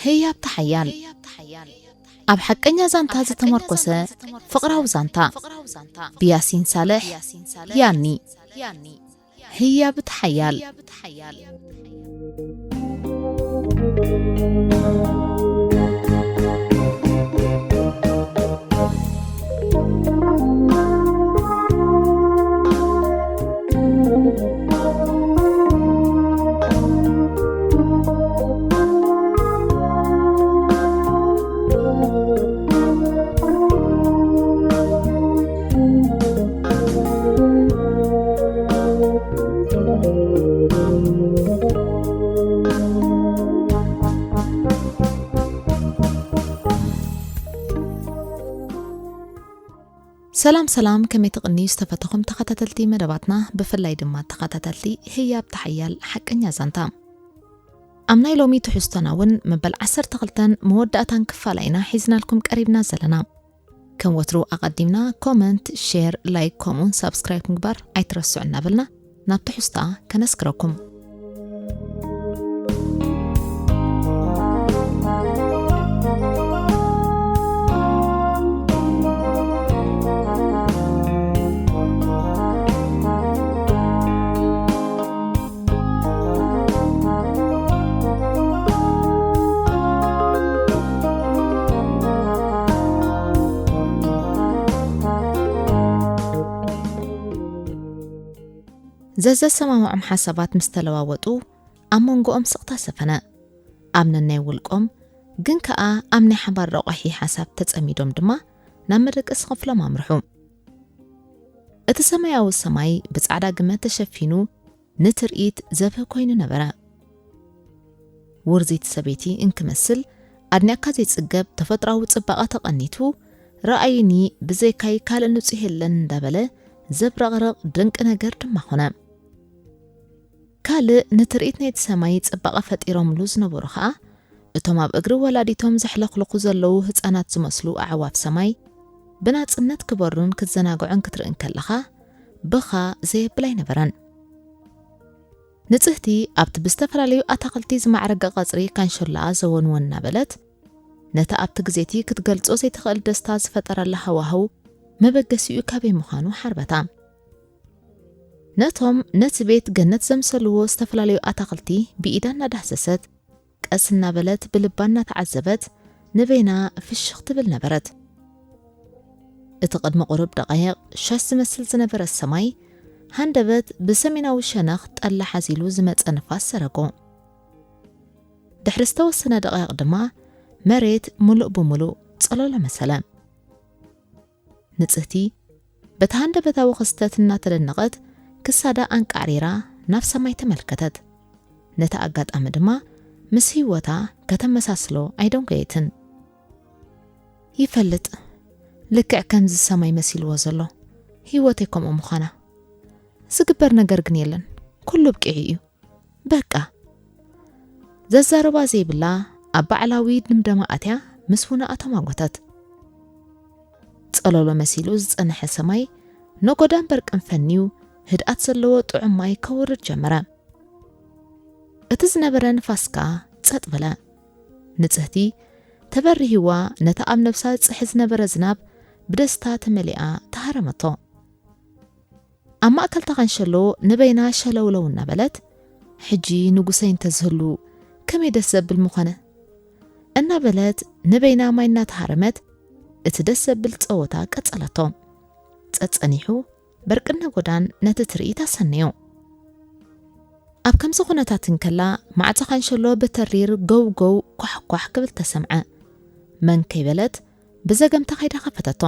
ህያብቲ ሓያል፣ ኣብ ሓቀኛ ዛንታ ዝተመርኮሰ ፍቕራዊ ዛንታ፣ ብያሲን ሳልሕ። ያኒ። ህያብቲ ሓያል። ሰላም ሰላም፣ ከመይ ትቕንዩ ዝተፈተኹም ተኸታተልቲ መደባትና፣ ብፍላይ ድማ ተኸታተልቲ ህያብ ተሓያል ሓቀኛ ዛንታ። ኣብ ናይ ሎሚ ትሕዝቶና እውን መበል ዓሰርተ ክልተን መወዳእታን ክፋላ ኢና ሒዝናልኩም ቀሪብና ዘለና። ከም ወትሩ ኣቐዲምና ኮመንት፣ ሼር፣ ላይክ ከምኡውን ሳብስክራይብ ምግባር ኣይትረስዑ እናበልና ናብ ትሕዝቶኣ ከነስክረኩም። ዘዘሰማምዖም ሓሳባት ምስ ተለዋወጡ፣ ኣብ መንጎኦም ስቕታ ሰፈነ። ኣብ ነናይ ውልቆም፣ ግን ከኣ ኣብ ናይ ሓባር ረቋሒ ሓሳብ ተጸሚዶም ድማ ናብ መደቀሲ ክፍሎም ኣምርሑ። እቲ ሰማያዊ ሰማይ ብጻዕዳ ግመ ተሸፊኑ ንትርኢት ዘብህ ኮይኑ ነበረ። ውርዚት ሰበይቲ እንክመስል ኣድኒቕካ ዘይጽገብ ተፈጥሮኣዊ ጽባቐ ተቐኒቱ፣ ረኣይኒ ብዘይካይ ካልእ ንጹህ የለን እንዳበለ ዘብረቕርቕ ድንቂ ነገር ድማ ኾነ። ካልእ ንትርኢት ናይቲ ሰማይ ጽባቐ ፈጢሮምሉ ዝነበሩ ኸኣ፣ እቶም ኣብ እግሪ ወላዲቶም ዘሕለኽልኹ ዘለዉ ህጻናት ዝመስሉ ኣዕዋፍ ሰማይ፣ ብናጽነት ክበሩን ክዘናግዑን ክትርኢ እንከለኻ፣ ብኻ ዘየብል ኣይነበረን። ንጽህቲ ኣብቲ ብዝተፈላለዩ ኣታኽልቲ ዝማዕረገ ቀጽሪ ካንሸሎኣ ዘወንወን እናበለት፣ ነቲ ኣብቲ ግዜቲ ክትገልጾ ዘይትኽእል ደስታ ዝፈጠረላ ሃዋህው መበገሲኡ ካበይ ምዃኑ ሓርበታ። ነቶም ነቲ ቤት ገነት ዘምሰልዎ ዝተፈላለዩ ኣታኽልቲ ብኢዳ እናዳህሰሰት፣ ቀስ እናበለት ብልባ እናተዓዘበት፣ ንበይና ፍሽኽ ትብል ነበረት። እቲ ቅድሚ ቁሩብ ደቓይቕ ሻሽ ዝመስል ዝነበረ ሰማይ፣ ሃንደበት ብሰሜናዊ ሸነኽ ጠላሕ ኣዚሉ ዝመጸ ንፋስ ሰረጎ። ድሕሪ ዝተወሰነ ደቓይቕ ድማ፣ መሬት ምሉእ ብምሉእ ጸለሎ መሰለ። ንጽህቲ፣ በቲ ሃንደበታዊ ክስተት እናተደነቐት፣ ክሳዳ ኣንቃዕሪራ ናብ ሰማይ ተመልከተት። ነቲ ኣጋጣሚ ድማ ምስ ህይወታ ከተመሳስሎ ኣይደንጎየትን። ይፈልጥ፣ ልክዕ ከምዚ ሰማይ መሲልዎ ዘሎ፣ ህይወተይ ከምኡ ምዃና። ዝግበር ነገር ግን የለን፣ ኩሉ ኣብቂዑ እዩ። በቃ። ዘዛርባ ዘይብላ፣ ኣብ ባዕላዊ ድምደማ ኣትያ ምስ ውናኣ ተማጎተት። ጸለሎ መሲሉ ዝጸንሐ ሰማይ ነጎዳን በርቅን ፈንዩ፣ ህድኣት ዘለዎ ጥዑም ማይ ከውርድ ጀመረ። እቲ ዝነበረ ንፋስ ከኣ ጸጥ በለ። ንጽህቲ ተበሪህዋ፣ ነቲ ኣብ ነብሳ ዝጽሒ ዝነበረ ዝናብ ብደስታ ተመሊኣ ተሃረመቶ። ኣብ ማእከል ተኻንሸሎ ንበይና ሸለውለው እናበለት፣ "ሕጂ ንጉሰይ እንተዝህሉ ከመይ ደስ ዘብል ምኾነ?" እናበለት ንበይና ማይ እናተሃረመት እቲ ደስ ዘብል ጸወታ ቀጸለቶ። ጸጸኒሑ በርቅነ ጎዳን ነቲ ትርኢት ኣሰነዮ። ኣብ ከምዚ ኩነታት እንከላ ማዕጾ ካንሸሎ ብተሪር ገው ገው ኳሕ ኳሕ ክብል ተሰምዐ። መን ከይበለት ብዘገምታ ከይዳ ከፈተቶ።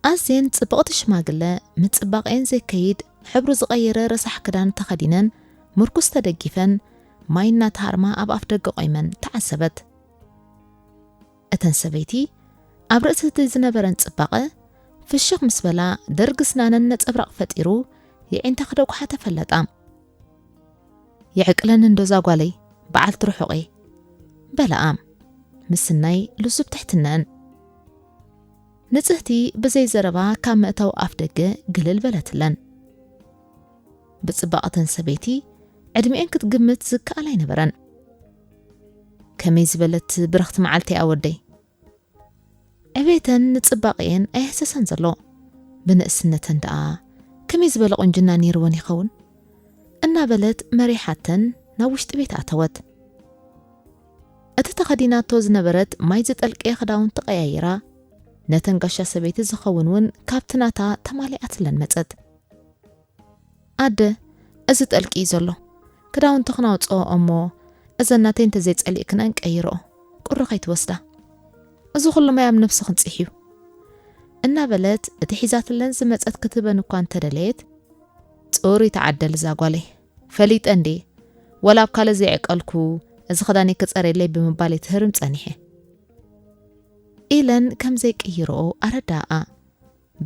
ኣዝየን ጽብቕቲ ሽማግለ፣ ምጽባቐኤን ዘይከይድ ሕብሩ ዝቐየረ ረሳሕ ክዳን ተኸዲነን፣ ምርኩስ ተደጊፈን፣ ማይ እናተሃርማ ኣብ ኣፍ ደገ ቆይመን ተዓዘበት። እተን ሰበይቲ ኣብ ርእሲ እቲ ዝነበረን ጽባቐ ፍሽኽ ምስ በላ፣ ደርጊ ስናነን ነጸብራቕ ፈጢሩ፣ የዒንታ ክደጉሓ ተፈለጣ። "የዕቅለኒ እንዶ እዛ ጓለይ፣ በዓልቲ ርሑቐይ?" በላኣ ምስናይ ልዙብ ትሕትናን። ንጽህቲ ብዘይ ዘረባ ካብ መእተዊ ኣፍ ደገ ግልል በለትለን። ብጽባቐተን ሰበይቲ ዕድሚኤን ክትግምት ዝከኣል ኣይነበረን። "ከመይ ዝበለት ብርኽቲ መዓልቲ እያ ወደይ!" ዕቤተን ንጽባቐኤን ኣየህሰሰን ዘሎ። ብንእስነተን ደኣ ከመይ ዝበለ ቁንጅና ነይርወን ይኸውን? እናበለት መሪሓተን ናብ ውሽጢ ቤት ኣተወት። እቲ ተኸዲናቶ ዝነበረት ማይ ዝጠልቀየ ክዳውንቲ ቀያይራ፣ ነተን ጋሻ ሰበይቲ ዝኸውን እውን ካብቲ ናታ ተማሊኣትለን መጸት። "ኣደ፣ እዚ ጠልቂ እዩ ዘሎ። ክዳውንቲ ክናውጽኦ እሞ፣ እዘን ናተይ እንተዘይጸሊእክነን ቀይርኦ። ቁሪ ከይትወስዳ። እዚ ኩሉ ማይ ኣብ ነብስኽን ጽሕዩ።" እናበለት እቲ ሒዛትለን ዝመጸት ክትህበን እኳ እንተደለየት፣ "ጽሩይ ተዓደል እዛ ጓለይ። ፈሊጠ እንዴ፣ ወላ ኣብ ካልእ ዘይዕቀልኩ፣ እዚ ክዳነይ ክጸርየለይ ብምባል እየ ትህርም ጸኒሐ።" ኢለን ከም ዘይቅይርኦ ኣረዳኣ።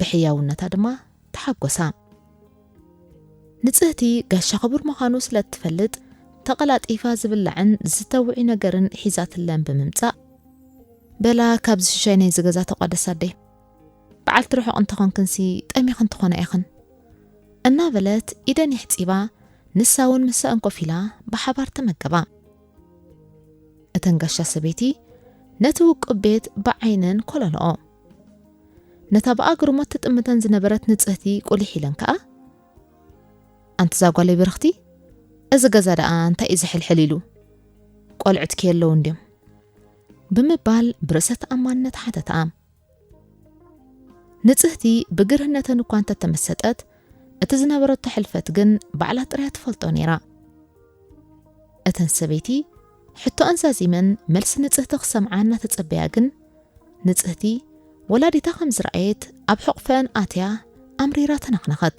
ብሕያውነታ ድማ ተሓጎሳ። ንጽህቲ ጋሻ ክቡር ምዃኑ ስለ እትፈልጥ፣ ተቐላጢፋ ዝብላዕን ዝተውዒ ነገርን ሒዛትለን ብምምጻእ፣ "በላ ካብዚ ሽሻይ ናይዚ ገዛ ተቋደሳ ኣደይ። በዓልቲ ርሑቕ እንተኾንክንሲ ጠሚኽን ትኾና ኢኽን።" እናበለት ኢደን የሕጺባ፣ ንሳ እውን ምሳእን ኮፍ ኢላ ብሓባር ተመገባ። እተን ጋሻ ሰበይቲ ነቲ ውቁብ ቤት ብዓይነን ኮለልኦ። ነታ ብኣግርሞት ትጥምተን ዝነበረት ንጽህቲ ቁሊሕ ኢለን ከኣ፣ "ኣንቲ እዛ ጓለይ ብርኽቲ፣ እዚ ገዛ ደኣ እንታይ እዩ ዝሕልሕል ኢሉ? ቆልዑትኪ የለውን ድዮም?" ብምባል ብርእሰ ተኣማንነት ሓተታ። ንጽህቲ ብግርህነተን እኳ እንተተመሰጠት፣ እቲ ዝነበረቶ ሕልፈት ግን ባዕላ ጥራያ ትፈልጦ ነይራ። እተን ሰበይቲ ሕቶኣን ዛዚመን መልሲ ንጽህቲ ክሰምዓ እናተጸበያ ግን፣ ንጽህቲ ወላዲታ ከም ዝረኣየት ኣብ ሕቑፈን ኣትያ ኣምሪራ ተነኽነኸት።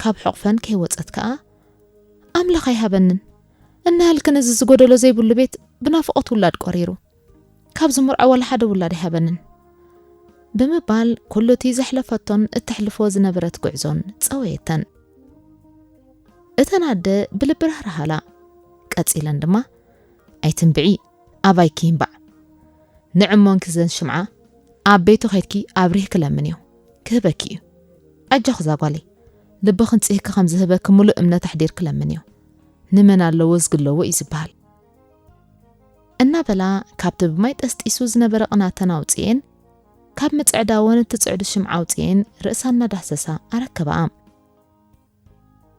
ካብ ሕቑፈን ከይወጸት ከኣ፣ "ኣምላኽ ኣይሃበንን፣ እናሃልክን እዚ ዝጎደሎ ዘይብሉ ቤት ብናፍቖት ውላድ ቆሪሩ፣ ካብ ዝምርዖ ዋላ ሓደ ውላድ ኣይሃበንን" ብምባል፣ ኩሉ እቲ ዘሕለፈቶን እተሕልፎ ዝነበረት ጉዕዞን ጸወየተን። እተን ኣደ ብልቢ ራህራሃላ። ቀጺለን ድማ፣ "ኣይትንብዒ፣ ኣባይኪ ይንባዕ። ንዕሞንኪ ዘን ሽምዓ ኣብ ቤቱ ኸይድኪ ኣብሪህኪ ለምንዮ፣ ክህበኪ እዩ። ኣጆኺ እዛ ጓለይ፣ ልብኽን ጽህኪ ከም ዝህበኪ ምሉእ እምነት ኣሕዲርኪ ለምንዮ። ንመን ኣለዎ ዝግለዎ እዩ ዝበሃል።" እናበላ ካብቲ ብማይ ጠስጢሱ ዝነበረ ቅናተን ኣውጽኤን፣ ካብ ምጽዕዳወን እትጽዕዱ ሽምዓ ኣውጽኤን ርእሳ እናዳህሰሳ ኣረከባኣ።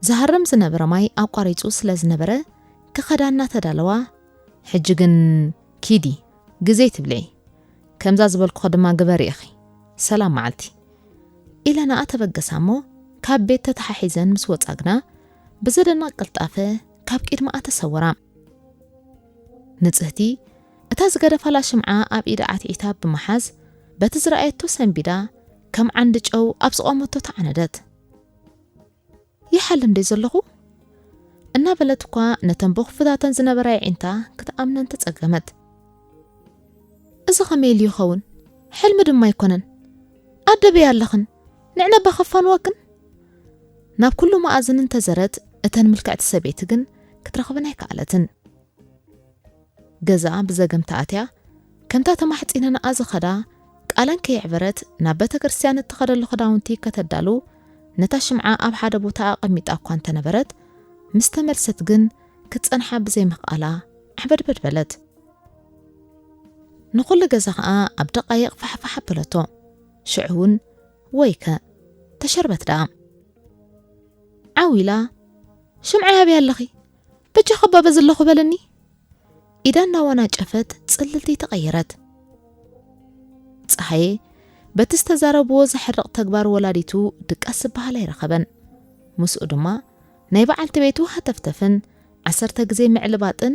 ዝሃርም ዝነበረ ማይ ኣቋሪጹ ስለ ዝነበረ፣ ክኸዳ እናተዳለዋ፣ "ሕጂ ግን ኪዲ፣ ግዜ ትብልዒ። ከምዛ ዝበልኩኺ ድማ ግበሪ ኢኺ። ሰላም መዓልቲ" ኢለንኣ ተበገሳ እሞ፣ ካብ ቤት ተተሓሒዘን ምስ ወጻ ግና፣ ብዘደንቕ ቅልጣፈ ካብ ቅድመኣ ተሰወራ። ንጽህቲ፣ እታ ዝገደፋላ ሽምዓ ኣብ ኢዳ ዓትዒታ ብምሓዝ፣ በቲ ዝረኣየቶ ሰንቢዳ፣ ከም ዓንዲ ጨው ኣብ ዝቖመቶ ተዓነደት። "ይሓልም ደይ ዘለኹ?" እናበለት እኳ ነተን ብኽፉታተን ዝነበራ የዒንታ ክትኣምነን ተጸገመት። "እዚ ኸመይ ኢሉ ይኸውን? ሕልሚ ድማ ኣይኮነን። ኣደ በይ ኣለኽን? ንዕነባ ከፋንወክን?" ናብ ኩሉ መኣዝን እንተዘረት፣ እተን ምልክዕቲ ሰበይቲ ግን ክትረኽበን ኣይከኣለትን። ገዛኣ ብዘገምታ ኣትያ፣ ከምታ ተማሕጺነንኣ ዝኸዳ፣ ቃለን ከየዕበረት ናብ ቤተ ክርስቲያን እትኸደሉ ክዳውንቲ ከተዳሉ፣ ነታ ሽምዓ ኣብ ሓደ ቦታ ኣቐሚጣ እኳ እንተነበረት፣ ምስ ተመልሰት ግን ክትጸንሓ ብዘይምኽኣላ ዓበድበድ በለት። ንኹሉ ገዛ ኸኣ ኣብ ደቃይቕ ፋሕፋሕ ኣበለቶ። ሽዑ እውን ወይከ ተሸርበት ደኣ። ዓው ኢላ፣ "ሽምዓይ ኣበይ ኣለኺ? በጃኺ እባ በዚ ኣለኹ በለኒ?" ኢዳ እናወናጨፈት ጽልልቲ ተቐየረት። ጸሃየ በቲ ዝተዛረብዎ ዘሕርቕ ተግባር ወላዲቱ ድቃስ ዝበሃል ኣይረኸበን። ምስኡ ድማ ናይ በዓልቲ ቤቱ ሃተፍተፍን ዓሰርተ ግዜ ምዕልባጥን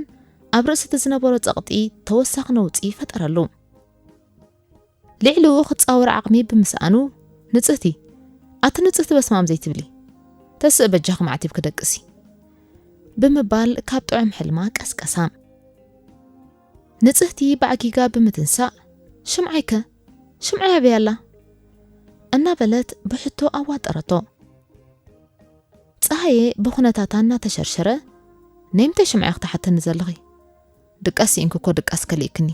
ኣብ ርእሲ እቲ ዝነበሮ ጸቕጢ ተወሳኺ ነውጺ ፈጠረሉ። ልዕሊኡ ክጻወር ዓቕሚ ብምስኣኑ፣ "ንጽህቲ፣ ኣቲ ንጽህቲ በስማም ዘይትብሊ፣ ተስእ በጃኺ ማዕቲብኪ ደቅሲ" ብምባል ካብ ጥዑም ሕልማ ቀስቀሳ። ንጽህቲ ባዕጊጋ ብምትንሳእ፣ "ሽምዓይከ? ሽምዓይ ኣበይ ኣላ?" እናበለት ብሕቶ ኣዋጠረቶ። ፀሃየ ብኹነታታ እናተሸርሸረ፣ "ነይምንታይ ሽምዓ ክትሓተኒ ዘለኺ? ድቃስ ስኢንኪ እኮ ድቃስ ከሊእክኒ።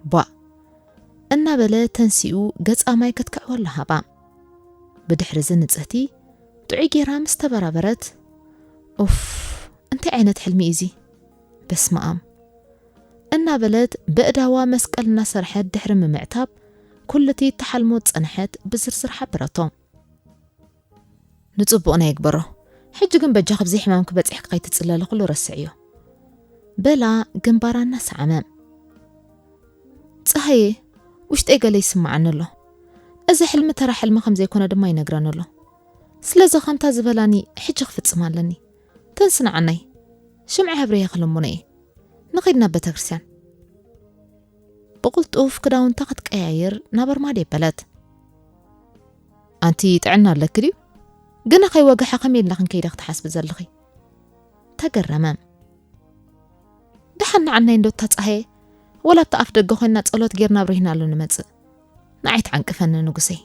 ቧእ!" እናበለ ተንሲኡ ገፃ ማይ ከትክዕወላ ሃባ። ብድሕሪ እዚ ንፅህቲ ጥዑይ ጌራ ምስ ተበራበረት፣ "ኡፍ፣ እንታይ ዓይነት ሕልሚ እዩ እዚ? በስመ ኣብ!" እናበለት ብእዳዋ መስቀል እናሰርሐት ድሕሪ ምምዕታብ፣ ኩልቲ ተሓልሞ ዝፀንሐት ብዝርዝር ሓበረቶ። "ንፅቡቕ ናይ ግበሮ። ሕጂ ግን በጃ ካብዚ ሕማምኪ በፂሕኪ ከይትፅለሊ ኩሉ ረስዕዮ።" በላ ግንባራ እናሰዓመ። "ፀሃየ፣ ውሽጠይ ገለ ይስምዓኒ ኣሎ። እዚ ሕልሚ ተራ ሕልሚ ከም ዘይኮነ ድማ ይነግረኒ ኣሎ። ስለዚ ከምታ ዝበላኒ ሕጂ ክፍፅም ኣለኒ። ተንስንዓናይ፣ ሽምዓ ሕብሪ ክልሙነ እየ። ንኸይድ ናብ ቤተክርስትያን።" ብቕልጡፍ ክዳውንታ ክትቀያይር ናብ ኣርማድዮ በለት። "ኣንቲ ጥዕና ኣለኪ ድዩ? ግና ከይወግሐ ከመይ ኢልና ክንከይደ ክትሓስቢ ዘለኺ?" ተገረመ። "ደሓን ንዓናይ እንዶ እታ ፀሃየ፣ ወላ ኣብቲ ኣፍ ደገ ኮይንና ጸሎት ጌርና ኣብሪህናሉ ንመጽእ። ንዓይ ትዓንቅፈኒ ንጉሰይ።"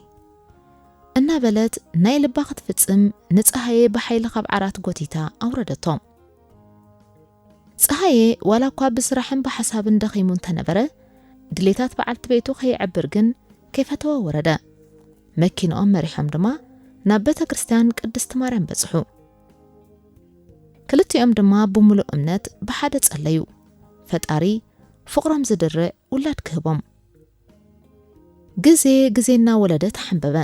እናበለት ናይ ልባ ክትፍጽም ንፀሃየ ብሓይሊ ካብ ዓራት ጎቲታ ኣውረደቶ። ፀሃየ ዋላ እኳ ብስራሕን ብሓሳብን ደኺሙ እንተነበረ፣ ድሌታት በዓልቲ ቤቱ ከየዕብር ግን ከይፈተወ ወረደ። መኪንኦም መሪሖም ድማ ናብ ቤተ ክርስቲያን ቅድስቲ ማርያም በጽሑ። ክልቲኦም ድማ ብምሉእ እምነት ብሓደ ጸለዩ፣ ፈጣሪ ፍቕሮም ዝድርዕ ውላድ ክህቦም። ግዜ ግዜ እናወለደ ተሓንበበ።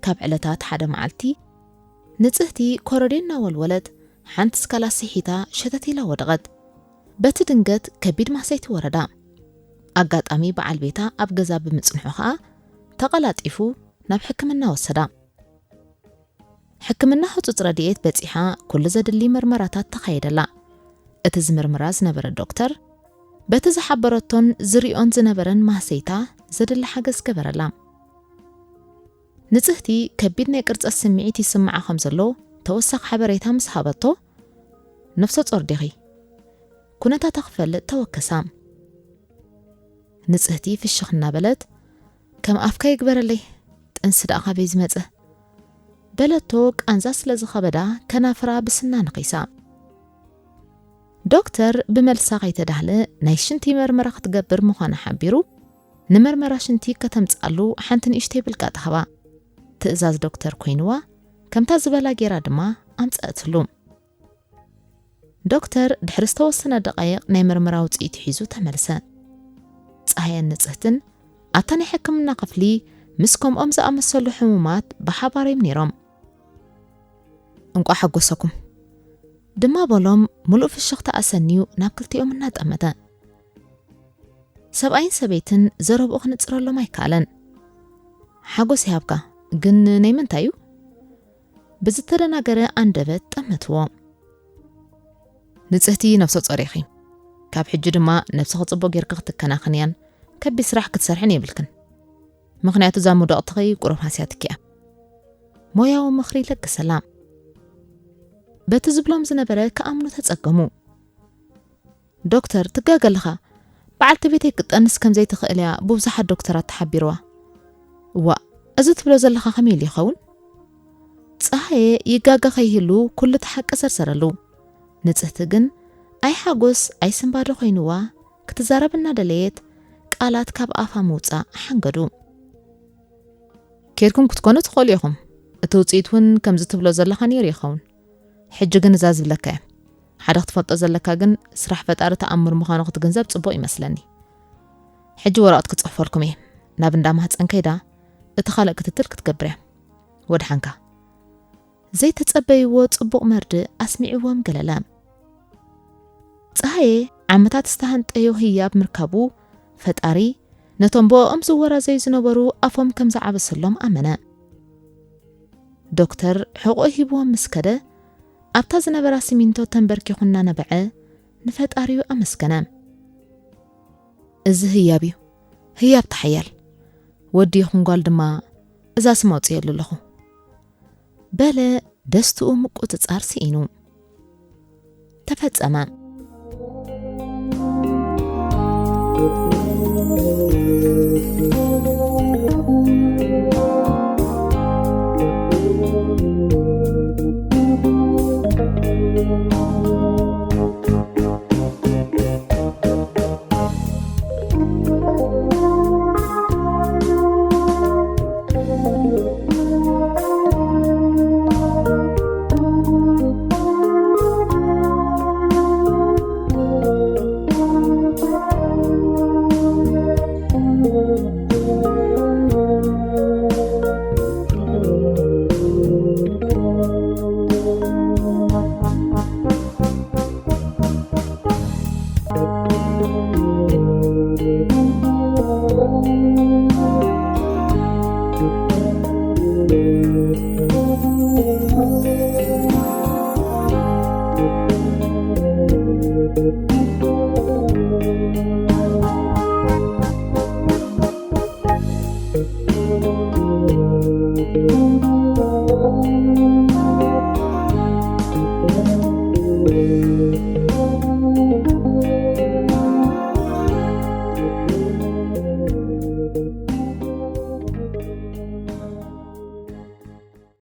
ካብ ዕለታት ሓደ መዓልቲ ንጽህቲ ኮረድዮ እናወልወለት ሓንቲ ስካላ ስሒታ ሸተት ኢላ ወደቐት። በቲ ድንገት ከቢድ ማህሰይቲ ወረዳ። ኣጋጣሚ በዓል ቤታ ኣብ ገዛ ብምጽንሑ ኸኣ ተቐላጢፉ ናብ ሕክምና ወሰዳ። ሕክምና ህጹጽ ረድኤት በጺሓ ኩሉ ዘድሊ መርመራታት ተኻየደላ። እቲ ዝምርምራ ዝነበረ ዶክተር በቲ ዝሓበረቶን ዝሪኦን ዝነበረን ማህሰይታ ዘድሊ ሓገዝ ገበረላ። ንጽህቲ ከቢድ ናይ ቅርጸት ስምዒት ይስምዓ ከም ዘሎ ተወሳኺ ሓበሬታ ምስ ሃበቶ፣ "ነፍሰ ጾር ዲኺ?" ኩነታታ ክፈልጥ ተወከሳ። ንጽህቲ ፍሽኽ እናበለት፣ "ከም ኣፍካ ይግበረለይ፣ ጥንሲ ደኣ ካበይ ዝመጸ?" በለቶ ቃንዛ ስለ ዝኸበዳ ከናፍራ ብስና ነኺሳ። ዶክተር ብመልሳ ከይተዳህለ ናይ ሽንቲ መርመራ ክትገብር ምዃና ሓቢሩ፣ ንመርመራ ሽንቲ ከተምጽኣሉ ሓንቲ ንእሽተይ ብልቃጥ ሃባ። ትእዛዝ ዶክተር ኮይንዋ፣ ከምታ ዝበላ ጌራ ድማ ኣምጸእትሉ። ዶክተር ድሕሪ ዝተወሰነ ደቃይቕ ናይ መርመራ ውጽኢት ሒዙ ተመልሰ። ጸሃየን ንጽህትን ኣብታ ናይ ሕክምና ክፍሊ ምስ ከምኦም ዝኣመሰሉ ሕሙማት ብሓባር እዮም ነይሮም። "እንቋዕ ሓጎሰኩም" ድማ በሎም፣ ምሉእ ፍሽኽታ ኣሰንዩ ናብ ክልቲኦም እናጠመተ። ሰብኣይን ሰበይትን ዘረብኡ ክንጽረሎም ኣይከኣለን። "ሓጎስ ይሃብካ፣ ግን ናይ ምንታይ እዩ?" ብዝተደናገረ ኣንደበት ጠመትዎ። "ንጽህቲ ነፍሰ ጾር ኢኺ። ካብ ሕጂ ድማ ነብስኺ ጽቡቕ ጌርኪ ክትከናኸንያን ከቢድ ስራሕ ክትሰርሕን የብልክን። ምኽንያቱ እዛ ሙደቕትኺ ቁሩብ ሃስያትኪ እያ።" ሞያዊ ምኽሪ ለገሰላ። በቲ ዝብሎም ዝነበረ ክኣምኑ ተጸገሙ። "ዶክተር፣ ትጋገ ኣለኻ። በዓልቲ ቤተይ ክትጠንስ ከም ዘይትኽእል እያ ብብዙሓት ዶክተራት ተሓቢርዋ።" "ዋእ፣ እዚ ትብሎ ዘለኻ ከመይ ኢሉ ይኸውን?" ጸሃየ ይጋገ ከይህሉ ኩሉ እቲ ሓቂ ዘርዘረሉ። ንጽህቲ ግን ኣይ ሓጎስ ኣይ ስንባደ ኮይንዋ፣ ክትዛረብ እናደለየት ቃላት ካብ ኣፋ ምውጻእ ሓንገዱ። "ኬድኩም ክትኮኑ ትኽእሉ ኢኹም። እቲ ውጽኢት እውን ከምዚ ትብሎ ዘለኻ ነይሩ ይኸውን። ሕጂ ግን እዛ ዝብለካ እያ። ሓደ ክትፈልጦ ዘለካ ግን ስራሕ ፈጣሪ ተኣምር ምዃኑ ክትግንዘብ ጽቡቕ ይመስለኒ። ሕጂ ወረቐት ክጽሕፈልኩም እየ። ናብ እንዳ ማህጸን ከይዳ እቲ ካልእ ክትትል ክትገብር እያ። ወድሓንካ።" ዘይተጸበይዎ ጽቡቕ መርድእ ኣስሚዕዎም ገለለ። ጸሃየ ዓመታት ዝተሃንጠዮ ህያብ ምርካቡ ፈጣሪ ነቶም ብኦም ዝወራዘዩ ዝነበሩ ኣፎም ከም ዝዓበሰሎም ኣመነ። ዶክተር ሕቖ ሂብዎም ምስ ከደ፣ ኣብታ ዝነበራ ሲሚንቶ ተንበርኪኹ እናነበዐ ንፈጣሪኡ ኣመስገነ። "እዚ ህያብ እዩ፣ ህያብ ተሓያል። ወዲ ይኹን ጓል ድማ እዛ ስም ኣውፅየሉ ኣለኹ" በለ ደስትኡ ምቁፅፃር ስኢኑ። ተፈጸመ።